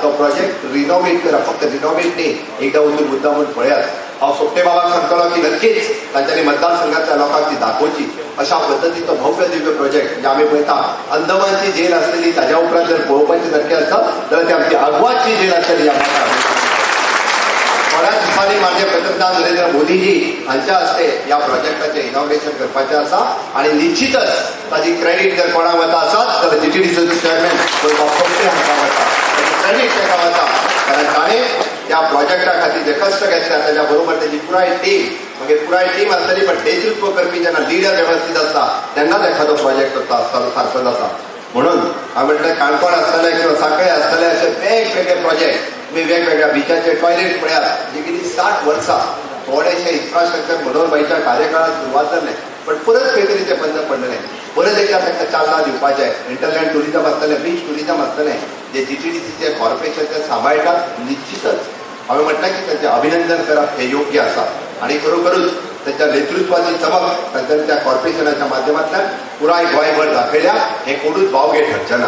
तो project renovate करप. फक्त रिनोवेट न्ही, एकदा वचून मुद्दा म्हूण पळयात. हांव सोपटे बाबाक सांगतलो की नक्कीच तांच्यांनी मतदारसंघातल्या लोकांक ती दाखोवची. अशा पद्दतीचो भव्य दिव्य प्रोजेक्ट, म्हणजे आमी पळयता अंदमानची जेल आसलेली, ताज्या उपरांत जर पळोवपाची सारकी आसत जाल्यार ती आमची आगवादची जेल आसतली. ह्या मतान थोड्या दिसांनी माननीय पंतप्रधान नरेंद्र मोदीजी हांच्या हस्ते ह्या प्रोजेक्टाचें इनॉग्रेशन करपाचें आसा आनी निश्चितच ताजी क्रेडीट जर कोणाक वता आसत जाल्यार जीटीडीसीचे चेअरमॅन सोपटे हांकां वता. क्रेडीट ताका वता, कारण ताणें त्या प्रोजेक्टा खातीर जे कश्ट घेतल्या, ताच्या बरोबर तेजी पुराय टीम, मागीर पुराय टीम आसतली, पण नेतृत्व करपी जेन्ना लिडर वेवस्थीत आसता तेन्नाच एखादो प्रोजेक्ट सारको जाता. म्हणून हांव म्हटलें, काणकोण आसतलें किंवा सांखळे आसतले, अशे वेगवेगळे प्रोजेक्ट तुम्ही वेगवेगळ्या बिचाचे टॉयलेट पळयात. जे गेली 60 वर्सां थोडेशे इन्फ्रास्ट्रक्चर मनोहरभाईच्या कार्यकाळात सुरवात जाल्लें, पण परत खंय तरी तें बंद पडलेलें. परत एकदा तांकां चालना दिवपाचें. हिंटरलँड टुरिजम आसतलें, बीच टुरिजम आसतलें, जे जीटीडीसीचे कॉर्पोरेशन ते सांबाळटात. निश्चितच हांवें म्हटलें की तांचें अभिनंदन करप हें योग्य आसा आनी खरोखरूच तांच्या नेतृत्वाची चमक तांच्यानी त्या कॉर्पोरेशनाच्या माध्यमांतल्यान पुराय गोंयभर दाखयल्या, हें कोणूच वावगे ठरचें ना.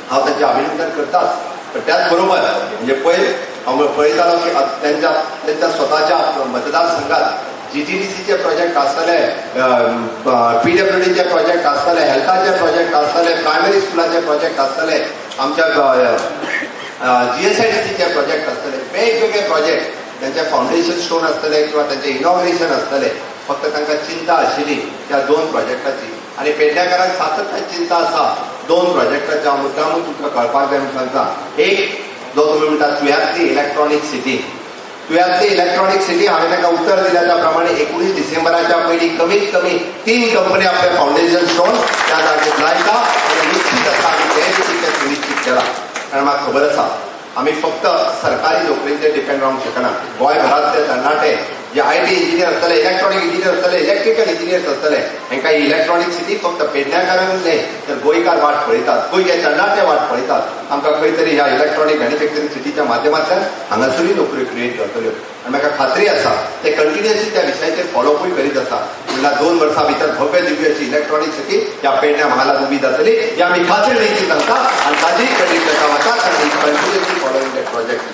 हांव तांचें अभिनंदन करताच, पण त्याच बरोबर म्हणजे पयर हांव पळयतालो की त्यांच्या त्यांच्या स्वताच्या मतदारसंघात जीटीडीसीचे प्रोजेक्ट आसतले, पीडब्ल्यूडीचे प्रोजेक्ट आसतले, हेल्थाचे प्रोजेक्ट आसतले, प्रायमरी स्कुलाचे प्रोजेक्ट आसतले, आमच्या जीएसआयडीसीचे प्रोजेक्ट आसतले, वेगवेगळे प्रोजेक्ट त्यांचे फाउंडेशन स्टोन आसतले किंवा त्यांचे इनॉग्रेशन आसतले. फक्त तांकां चिंता आशिल्ली त्या दोन प्रोजेक्टाची आनी पेडण्याकारांक सातत्यान चिंता आसा दोन प्रोजेक्टाची. हांव मुद्दामून तुमकां कळपाक जाय म्हणून सांगता. एक जो तुमी म्हणटा तुयातली इलेक्ट्रॉनीक सिटी, तुयातली इलेक्ट्रॉनीक सिटी, हांवें तांकां उत्तर दिल्या त्या प्रमाणे 19 डिसेंबराच्या पयलीं कमीत कमी 3 कंपनी आपले फाउंडेशन स्टोन त्या जागेर लायता आनी निश्चित आसा आमी तें तितकें सुनिश्चित केलां, कारण म्हाका खबर आसा आमी फक्त सरकारी नोकरेचेर डिपेंड रावंक शकना. गोंयभरांतले तरणाटे जे IT engineer आसतले, इलेक्ट्रॉनीक इंजिनियर आसतले, इलेक्ट्रिकल इंजिनियर्स आसतले, हांकां इलेक्ट्रॉनीक सिटी फक्त पेडण्याकारांक न्हय तर गोंयकार वाट पळयतात, गोंयचे तरणाटे वाट पळयतात. आमकां खंय तरी ह्या इलेक्ट्रॉनीक मॅन्युफॅक्चरींग सिटीच्या माध्यमांतल्यान हांगासरूय नोकऱ्यो क्रिएट जातल्यो आनी म्हाका खात्री आसा ते कंटिन्युअसली त्या विशयाचेर फॉलोअपूय करीत आसा. म्हणल्यार 2 वर्सां भितर भव्य दिव्य अशी इलेक्ट्रॉनीक सिटी ह्या पेडण्या म्हालात उबी जातली ही आमी खात्री रितीन सांगता आनी ताजी क्रेडीट ताका वता, कारण कंटिन्युअसली फॉलोइंग that project.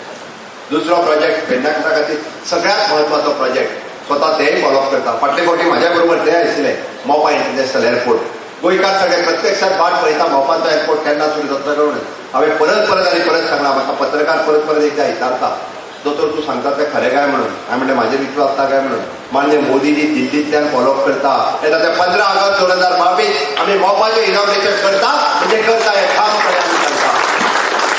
दुसरो प्रोजेक्ट पेडण्याकारा खातीर सगळ्यात महत्वाचो प्रोजेक्ट, स्वता तेय फॉलोअप करता. फाटले फावटी म्हाज्या बरोबर ते आशिल्ले, मोपा इंटरनॅशनल एअरपोर्ट. गोंयकार सगळे प्रत्यक्षात वाट पळयता मोपाचो एअरपोर्ट केन्ना सुरू जातलो म्हणून. हांवें परत परत आनी परत सांगलां, म्हाका पत्रकार परत परत एकदा विचारता, दोतोर तूं सांगता तें खरें काय म्हणून. हांवें म्हणलें, म्हाजेर विश्वास आसता काय म्हणून. मान्य मोदीजी दिल्लींतल्यान फॉलोअप करता येता ते 15 ऑगस्ट 2022 आमी मोपाचें इनॉग्रेशन करता म्हणजे करता, हें ठामपणे आमी सांगता.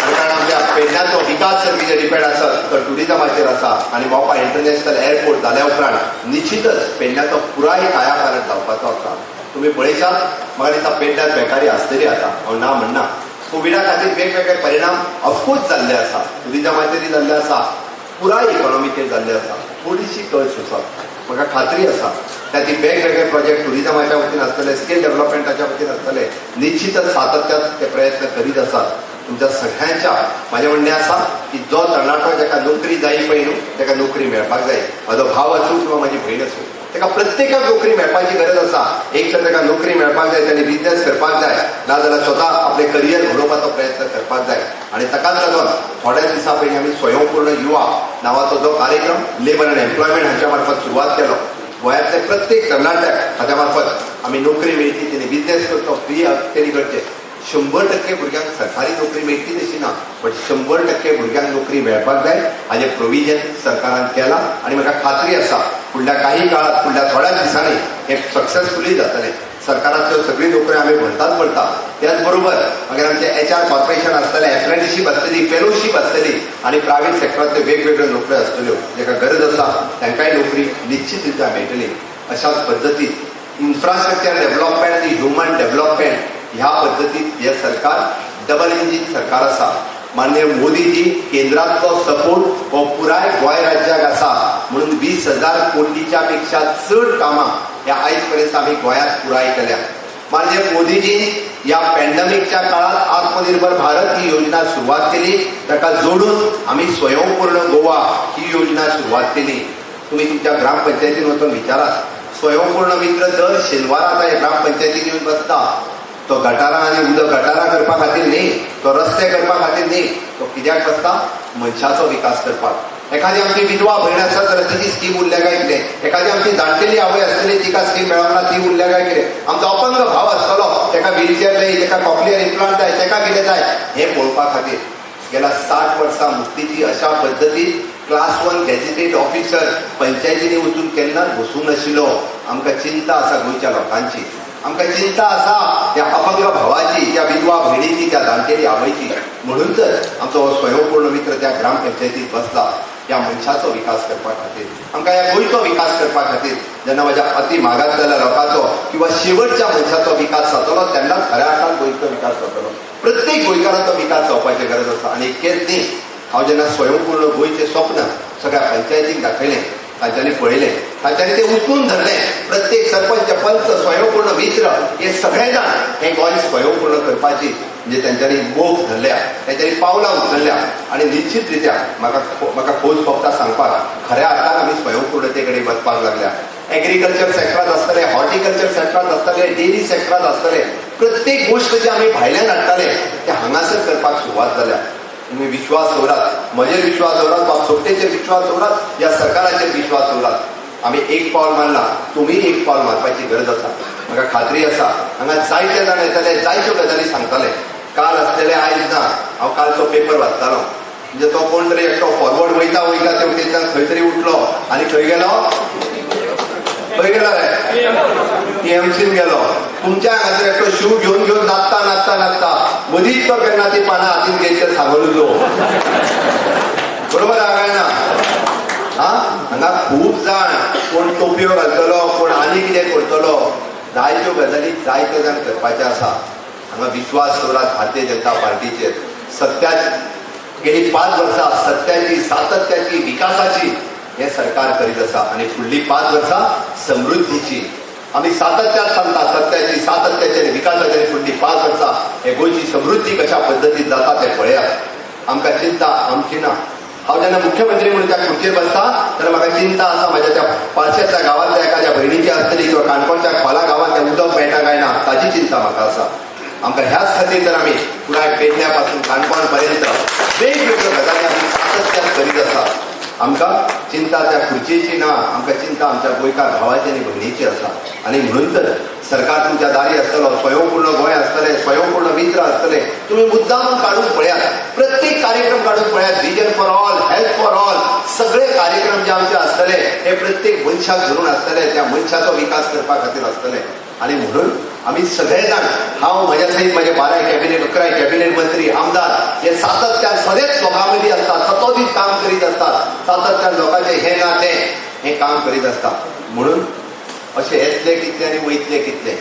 आनी कारण आमच्या पेडण्याचो विकास जर कितें डिपेंड आसत तर टुरिजमाचेर आसा आनी मोपा इंटरनॅशनल एअरपोर्ट जाल्या उपरांत निश्चितच पेडण्याचो पुराय कायापालट जावपाचो आसा. तुमी पळयशात, म्हाका दिसता पेडण्यात बेकारी आसतली आतां, हांव ना म्हणना. कोविडा खातीर वेगवेगळे परिणाम ऑफकोर्स जाल्ले आसा, टुरिजमाचेरय जाल्ले आसा, पुराय इकॉनॉमीचेर जाल्ले आसा. थोडीशी कळ सोंसप. म्हाका खात्री आसा त्या ती वेगवेगळे प्रोजेक्ट टुरिजमाच्या वतीन आसतले, स्कील डेव्हलपमेंटाच्या वतीन आसतले, निश्चितच सातत्यात ते प्रयत्न करीत आसात. तुमच्या सगळ्यांच्या म्हाजें म्हणणें आसा की जो तरणाटो जाका नोकरी जाय पळय न्हू, ताका नोकरी मेळपाक जाय. म्हाजो भाव आसूं किंवा म्हाजी भयण आसूं, ताका प्रत्येकाक नोकरी मेळपाची गरज आसा. एक तर ताका नोकरी मेळपाक जाय, ताणें बिजनेस करपाक जाय, नाजाल्यार स्वता आपलें करियर घडोवपाचो प्रयत्न करपाक जाय. आनी ताकाच लागून थोड्याच दिसां पयलीं आमी स्वयंपूर्ण युवा नांवाचो जो कार्यक्रम लेबर आनी एम्प्लॉयमेंट हांच्या मार्फत सुरवात केलो, गोंयांतले प्रत्येक तरणाट्याक हाच्या मार्फत आमी नोकरी मेळची, तेणी बिजनेस करचो, फ्री तेणी करचें. 100% भुरग्यांक सरकारी नोकरी मेळटी तशी ना, बट 100% भुरग्यांक नोकरी मेळपाक जाय हाजें प्रोविजन सरकारान केलां आनी म्हाका खात्री आसा फुडल्या काही काळात, फुडल्या थोड्याच दिसांनी हें सक्सेसफुली जातलें. सरकारांतल्यो सगळ्यो नोकऱ्यो आमी भरताच भरता, त्याच बरोबर मागीर आमचें एचआर कॉर्पोरेशन आसतलें, एप्रेंटिशीप आसतली, फेलोशीप आसतली आनी प्रायवेट सेक्टरांतल्यो वेगवेगळ्यो नोकऱ्यो आसतल्यो. जाका गरज आसा तांकांय नोकरी निश्चित रित्या मेळटली. अशाच पद्दतीन इन्फ्रास्ट्रक्चर डेव्हलपमेंट आनी ह्युमन डेव्हलपमेंट ह्या पद्दतीत हें सरकार डबल इंजीन सरकार आसा. माननीय मोदीजी केंद्रांतलो सपोर्ट हो पुराय गोंय राज्याक आसा म्हणून 20,000 कोटीच्या पेक्षा चड कामां ह्या आयज पर्यंत आमी गोंयांत पुराय केल्या. माननीय मोदीजी ह्या पॅन्डमिकच्या काळात आत्मनिर्भर भारत ही योजना सुरवात केली, ताका जोडून आमी स्वयंपूर्ण गोवा ही योजना सुरवात केली. तुम्ही तुमच्या ग्रामपंचायतीन वचून विचारात, स्वयंपूर्ण मित्र दर शेनवारा आतां ह्या ग्रामपंचायतीन येवन बसता. तो गटारां आनी उदक गटारां करपा खातीर न्ही, तो रस्ते करपा खातीर न्ही, तो तो कित्याक बसता? मनशाचो विकास करपाक. एखादी आमची विधवा भयण आसत जाल्यार तिची स्कीम उरल्या काय कितें, एखादी आमची जाणटेली आवय आसतली तिका स्कीम मेळोंक ना ती उरल्या काय कितें, आमचो अपंग भाव आसतलो ताका व्हीलचेअर जाय, ताका कॉकलियर इम्प्लांट जाय, ताका कितें जाय, हें पळोवपा खातीर गेल्या 60 वर्सां मुक्तीची अशा पद्दतीन क्लास 1 गॅझेटेड ऑफिसर पंचायतींनी वचून केन्नाच बसूंक नाशिल्लो. आमकां चिंता आसा गोंयच्या लोकांची, आमकां चिंता आसा त्या अपंग भावाची, त्या विधवा भयणीची, त्या जाणटेली आवयची. म्हणून तर आमचो हो स्वयंपूर्ण मित्र त्या ग्रामपंचायतीत बसला ह्या मनशाचो विकास करपा खातीर, आमकां ह्या गोंयचो विकास करपा खातीर. जेन्ना म्हज्या अति मागासलेल्या लोकांचो किंवा शेवटच्या मनशाचो विकास जातलो तेन्नाच खऱ्या अर्थान गोंयचो विकास जातलो. प्रत्येक गोंयकाराचो विकास जावपाची गरज आसा. आनी इतकेंच न्ही, हांव जेन्ना स्वयंपूर्ण गोंयचें स्वप्न सगळ्या पंचायतींक दाखयलें, तांच्यांनी पळयलें, तांच्यांनी तें उचलून धरलें. प्रत्येक सरपंच, पंच, स्वयंपूर्ण मित्र हे सगळे जाण हे गोंय स्वयंपूर्ण करपाची म्हणजे तांच्यांनी मोख धरल्या, तांच्यांनी पावलां उचलल्या. आनी निश्चित रित्या म्हाका खोस भोगता सांगपाक, खऱ्या अर्थान आमी स्वयंपूर्णते कडेन वचपाक लागल्या. एग्रीकल्चर सेक्टरांत आसतले, हॉर्टिकल्चर सेक्टरांत आसतले, डेरी सेक्टरांत आसतले, प्रत्येक गोश्ट जी आमी भायल्यान हाडटाले ते हांगासर करपाक सुरवात जाल्या. तुमी विश्वास दवरात, म्हजेर विश्वास दवरात, बाब सोपटेचेर विश्वास दवरात, ह्या सरकाराचेर विश्वास दवरात. आमी एक पावल मारला, तुमी एक पावल मारपाची गरज आसा. म्हाका खात्री आसा हांगा जायते जाण येताले, जायत्यो गजाली सांगताले. काल आसलेले आयज ना. हांव कालचो पेपर वाचतालो, म्हणजे तो कोण तरी एकटो फॉरवर्ड वयता वयता तेवटेच्यान खंय तरी उठलो आनी खंय गेलो, खंय गेलो रे, टीएमसीन गेलो. तुमच्या हांगासर एकटो शू घेवन घेवन नाचता नाचता नाचता मदींच तो केन्ना ती पानां हातीन घेत सांगून उरलो. बरोबर आहा काय ना? हा, हांगा खूब जाण कोण टोपयो घालतलो, कोण आनी कितें करतलो, जायत्यो गजाली जायते जाण करपाचे आसा. हांगा विश्वास दवरात भारतीय जनता पार्टीचेर. सत्यात गेली 5 वर्सां सत्याची, सातत्याची, विकासाची हे सरकार करीत आसा आनी फुडली 5 वर्सां समृद्धीची. आमी सातत्यात सांगता, सत्याची, सातत्याची आनी विकासाची आनी फुडली 5 वर्सां हे गोंयची समृद्धी कशा पद्दतीन जाता तें पळयात. आमकां चिंता आमची ना. हांव जेन्ना मुख्यमंत्री म्हणून त्या खुर्चेर बसता तेन्ना म्हाका चिंता आसा म्हज्या त्या पार्शेतल्या गांवांतल्या एखाद्या भयणीची आसतली किंवा काणकोणच्या खोला गांवांत तें उदक मेळटा काय ना ताची चिंता म्हाका आसा. आमकां ह्याच खातीर तर आमी पुराय पेडण्या पासून काणकोण पर्यंत वेगवेगळ्यो गजाली आमी सातत्यान करीत आसा. आमकां चिंता त्या खुर्चेची ना, आमकां चिंता आमच्या गोंयकार भावाची आनी भयणीची आसा. आनी म्हणून तर सरकार तुमच्या दारी आसतलो, स्वयंपूर्ण गोंय आसतलें, स्वयंपूर्ण मित्र आसतले. तुमी मुद्दाम काडून पळयात, प्रत्येक कार्यक्रम काडून पळयात. Vision for all, health for all, सगळे कार्यक्रम जे आमचे आसतले हे प्रत्येक मनशाक धरून आसतले, त्या मनशाचो विकास करपा खातीर आसतले. आनी म्हणून आमी सगळे जाण, हांव म्हज्या सयत म्हजे 12 कॅबिनेट, 11 कॅबिनेट मंत्री, आमदार हे सातत्यान सदेच लोकां मदीं आसतात, सतोदीत काम करीत आसतात, सातत्यान लोकांचें हें ना तें हें काम करीत आसता. म्हणून अशें येतले कितले आनी वयतले कितले.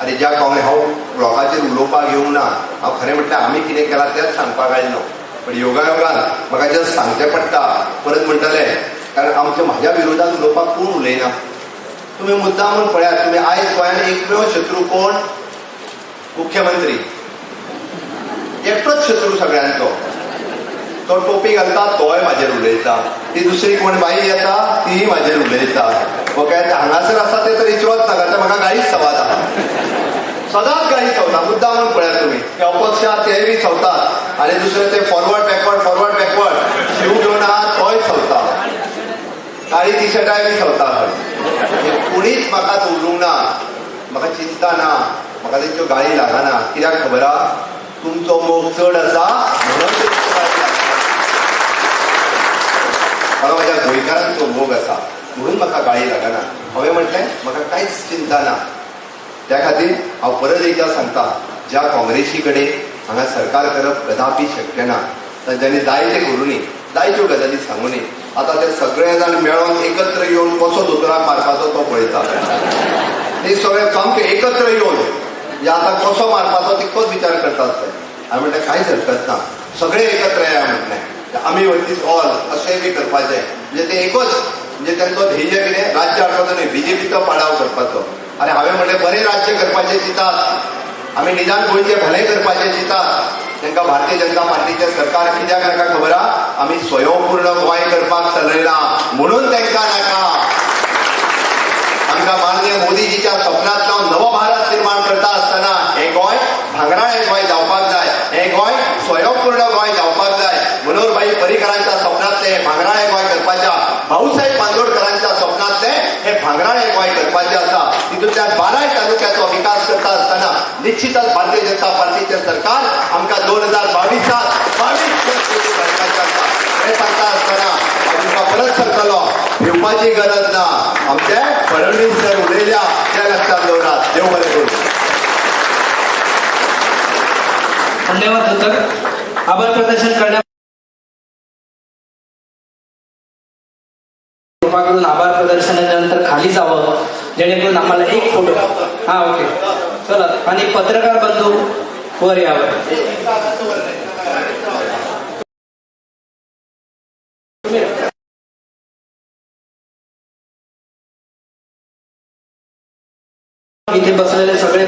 आनी ज्या काँग्रेस, हांव लोकांचेर उलोवपाक येवंक ना, हांव खरें म्हटल्यार आमी कितें केलां तेंच सांगपाक आयलो, पण योगायोगान म्हाका जस्ट सांगचें पडटा. परत म्हणटले, कारण आमच्या म्हाज्या विरोधात उलोवपाक कोण उलयना. तुमी मुद्दामून पळयात, तुमी आयज गोंयांत एकमेव शत्रू कोण? मुख्यमंत्री. एकटोच शत्रू सगळ्यांचो. तो टोपी घालता तोय म्हाजेर उलयता, ती दुसरी कोण बाई येता तीय म्हाजेर उलयता. ओके, हांगासर आसा ते तर इचरोच नाका, ते म्हाका गाळीच सवाता, सदांच गाळी सवता. मुद्दामून पळयात तुमी, ते अपक्ष आहा तेय बी सवतात, आनी दुसरे ते फॉरवर्ड बॅकवर्ड फॉरवर्ड बॅकवर्ड शिव घेवन आहा तोय सवता, काळी टी शर्टाय बी सवता. कोणीच म्हाका उलोवंक ना, म्हाका चिंता ना, म्हाका तेंच्यो गाळी लागना. कित्याक खबर आहा? तुमचो मोग चड आसा म्हणून तेंच्यो गाळी लागना. म्हाका म्हज्या गोंयकारांचो मोग आसा म्हणून म्हाका गाळी लागना. हांवें म्हटलें म्हाका कांयच चिंता ना. त्या खातीर हांव परत एकदां सांगता, ज्या काँग्रेसी कडेन हांगा सरकार करप कदापी शक्य ना, तांच्यांनी जायते करूं न्ही, जायत्यो गजाली सांगू न्ही. आतां ते सगळे जाण मेळोन एकत्र येवन कसो दोतोराक मारपाचो तो पळयता. ते सगळे सामके एकत्र येवन म्हणजे आतां कसो मारपाचो तितकोच विचार करतात ते. हांवें म्हटलें कांयच हरकत ना, सगळे एकत्र येया म्हटलें, आमी वर्सीस ऑल अशें बी करपाचें. म्हणजे ते एकच, म्हणजे तांचो ध्येय कितें, राज्य हाडपाचो न्हय, बीजेपीचो पाडाव करपाचो. आनी हांवें म्हटलें बरें राज्य करपाचें चिंतात, आमी निदान गोंयचें भलें करपाचें चिंतात. तांकां भारतीय जनता पार्टीचें सरकार कित्याक नाका खबर आहा? आमी स्वयंपूर्ण गोंय करपाक चलयलां म्हणून तांकां नाका. आमकां माननीय माननीय मोदीजीच्या स्वप्नांतलो नवो भारत निर्माण करता आसतना हे गोंय भांगराळें गोंय जावपाक जाय, हे गोंय स्वयंपूर्ण गोंय जावपाक जाय. मनोहरभाई पर्रीकरांच्या स्वप्नांतलें हे भांगराळें गोंय करपाच्या, भाऊसाहेब बांदोडकरांच्या स्वप्नांतलें हे भांगराळें गोंय करपाचें आसा. तितूंतल्यान 12 तालुक्याचो विकास करता आसतना निश्चितच भारतीय जनता पार्टीचें सरकार आमकां 2022 22 कोटी भरपाचें आसा. हें सांगता आसतना हांव तुमकां परत सांगतलो, भिवपाची गरज ना. आमचे फडणवीस सर उलयल्या त्या लक्षात दवरात. देव बरें करूं. धन्यवाद सर. आभार प्रदर्शन करण्या कृपा करून आभार प्रदर्शनानंतर खाली जावं, जेणेकरून आम्हाला एक फोटो. हा ओके, चला. आणि पत्रकार बंधू वर यावं. इथे बसलेले सगळे